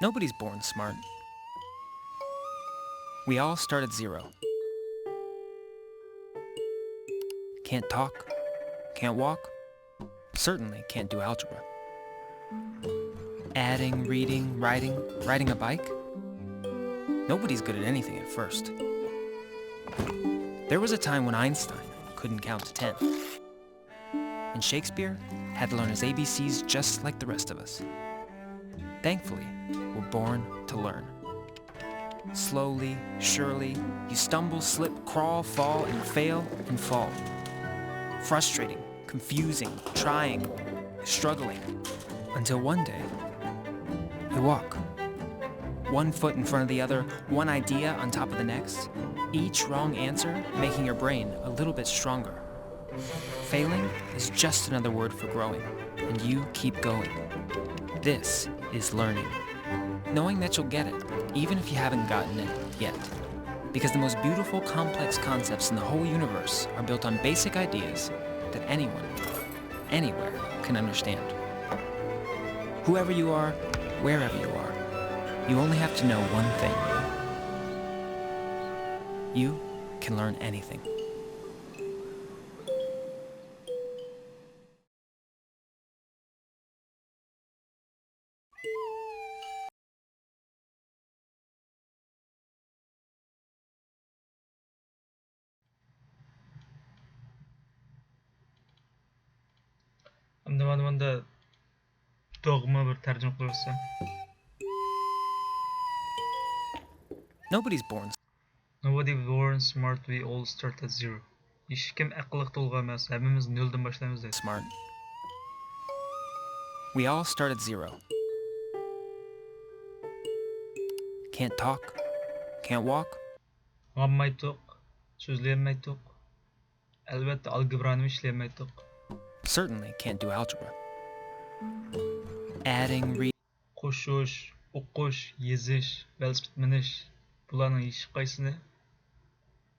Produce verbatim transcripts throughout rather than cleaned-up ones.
Nobody's born smart. We all start at zero. Can't talk, can't walk, certainly can't do algebra. Adding, reading, writing, riding a bike? Nobody's good at anything at first. There was a time when Einstein couldn't count to ten. And Shakespeare had to learn his A B Cs just like the rest of us. Thankfully, we're born to learn. Slowly, surely, you stumble, slip, crawl, fall, and fail, and fall. Frustrating, confusing, trying, struggling, until one day, you walk. One foot in front of the other, one idea on top of the next, each wrong answer making your brain a little bit stronger. Failing is just another word for growing, and you keep going. This is learning. Knowing that you'll get it, even if you haven't gotten it yet. Because the most beautiful, complex concepts in the whole universe are built on basic ideas that anyone, anywhere, can understand. Whoever you are, wherever you are, you only have to know one thing. You can learn anything. ئەمدى مانا مۇندا دوغما بىر تەرجىمە قىلىۋەتسەم. Nobody's born. Nobody born smart, we all start at zero. ھېچكىم ئەقىلگە تولغان ئەمەس، ھەممىمىز نۆلدىن باشلايمىز دەيدۇ. Smart. We all start at zero. Can't talk, can't walk. ئاڭلىمايتتۇق، سۆزلىيەلمەيتتۇق. ئەلۋەتتە، ئالگېبرانىمۇ ئىشلىيەلمەيتتۇق. Certainly can't do algebra. Adding, re- قوشۇش، ئوقۇش، يېزىش، ۋېلىسىپىت مىنىش، بۇلارنىڭ ھېچقايسىسىنى،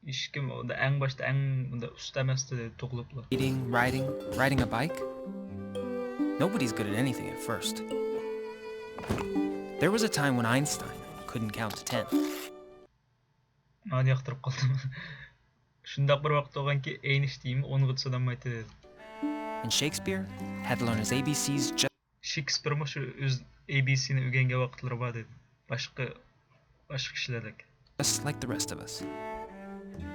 ھېچكىم ئۇندا ئەڭ باشتا، ئەڭ ئۇندا ئۇستا ئەمەستى دەيدۇ، تۇغۇلۇپلا. Reading, writing, riding a bike. Nobody's good at anything at first. There was a time when Einstein couldn't count to ten. مانا ياقتۇرۇپ قالدىم. شۇنداق بىر ۋاقىت بولغانكى، ئەينىشتىينمۇ ئونغىچە سانالمايتتى دەيدۇ. And Shakespeare had to learn his A B Cs just شېكسپىرمۇ شۇ ئۆز ئەي بى سىنى ئۆگەنگەن ۋاقىتلىرى بار دەيدۇ. باشقا، باشقا كىشىلەردەك. Just like the rest of us.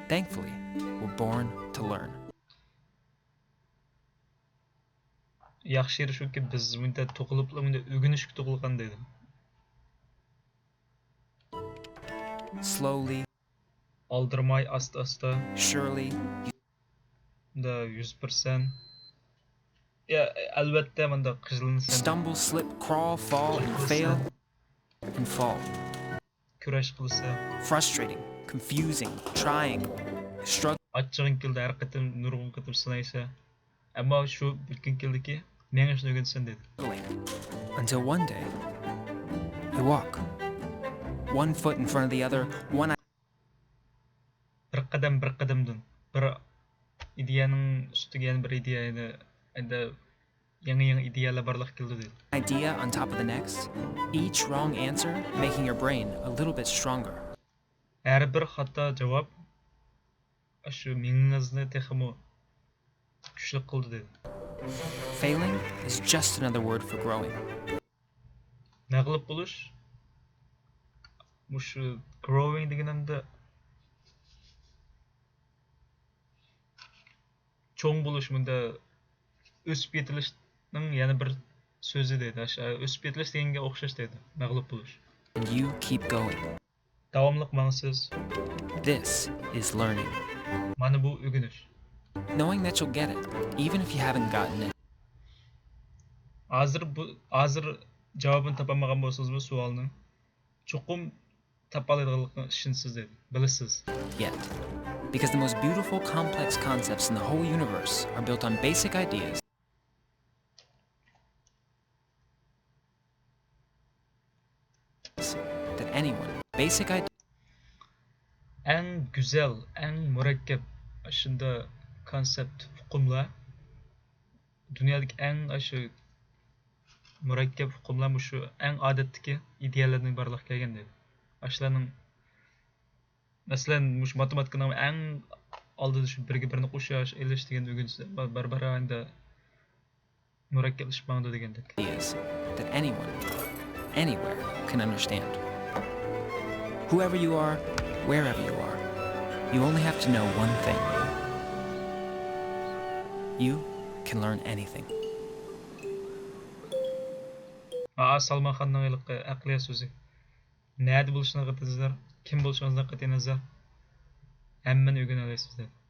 Thankfully, we're born to learn. ياخشى يېرى شۇكى، بىز مۇنداق تۇغۇلۇپلا مۇنداق ئۆگىنىشكە تۇغۇلغان دەيدۇ. Slowly. ئالدىرىماي، ئاستا-ئاستا. Surely. مۇنداق يۈز پىرسەنت. يا، ئەلۋەتتە، مۇنداق قىزىلىنىسەن. Stumble, slip, crawl, fall, and fail, and fall. كۈرەش قىلىسەن. Frustrating, confusing, trying, struggle. ئاچچىقىڭ كېلىدۇ، ھەر قېتىم نۇرغۇن قېتىم سىنايسەن. ئەمما شۇ بىر كۈن كېلىدىكى، مېڭىشنى ئۆگىنىسەن دەيدۇ. Until one day, you walk. One foot in front of the other, one بىر قەدەم، بىر قەدەمدىن، بىر ئىدىيەنىڭ ئۈستىگە يەنە بىر ئىدىيەنى، ئەندى يېڭى، يېڭى ئىدىيەلەر بارلىققا كېلىدۇ دەيدۇ. Idea on top of the next, each wrong answer making your brain a little bit stronger. ھەر بىر خاتا جاۋاب ئاشۇ مېڭىڭىزنى تېخىمۇ كۈچلۈك قىلدى دەيدۇ. Failing is just another word for growing. مەغلۇپ بولۇش، مۇشۇ growing دېگىنىمدە چوڭ بولۇش، مۇندا ئۆسۈپ يېتىلىشنىڭ يەنە بىر سۆزى دەيدۇ. ئاشۇ ئۆسۈپ يېتىلىش دېگەنگە ئوخشاش دەيدۇ، مەغلۇپ بولۇش. And you keep going. داۋاملىق ماڭىسىز. This is learning. مانا بۇ ئۆگىنىش. Knowing that you'll get it, even if you haven't gotten it. ھازىر بۇ، ھازىر جاۋابىنى تاپالمىغان بولسىڭىزمۇ سوئالنىڭ، چوقۇم تاپالايدىغانلىقىغا ئىشىنىسىز دەيدۇ، بىلىسىز. Yet. Because the most beautiful, complex concepts in the whole universe are built on basic ideas. That anyone, basic idea. ئەڭ گۈزەل، ئەڭ مۇرەككەپ ئاشۇنداق كونسېپت، ئۇقۇملار دۇنيادىكى ئەڭ ئاشۇ مۇرەككەپ ئۇقۇملار مۇشۇ ئەڭ ئادەتتىكى ئىدىيەلەردىن بارلىققا كەلگەن دەيدۇ. ئاشۇلارنىڭ، مەسىلەن، مۇشۇ ماتېماتىكىنىڭ ئەڭ ئالدىدا شۇ بىرگە بىرنى قوشۇش، ئېلىش دېگەن ئۆگىنىشلەر بار، بارا-بارا ئەندى مۇرەككەپلىشىپ ماڭىدۇ دېگەندەك. Ideas that anyone, anywhere can understand. Whoever you are, wherever you are, you only have to know one thing. You can learn anything. ئا، سالمان خاننىڭ ھېلىقى ئەقلىيە سۆزى. نەدە بولۇشىڭىزغا قەتئىينەزەر، كىم بولۇشىڭىزغا قەتئىينەزەر، ھەممىنى ئۆگىنەلەيسىز دەيدۇ.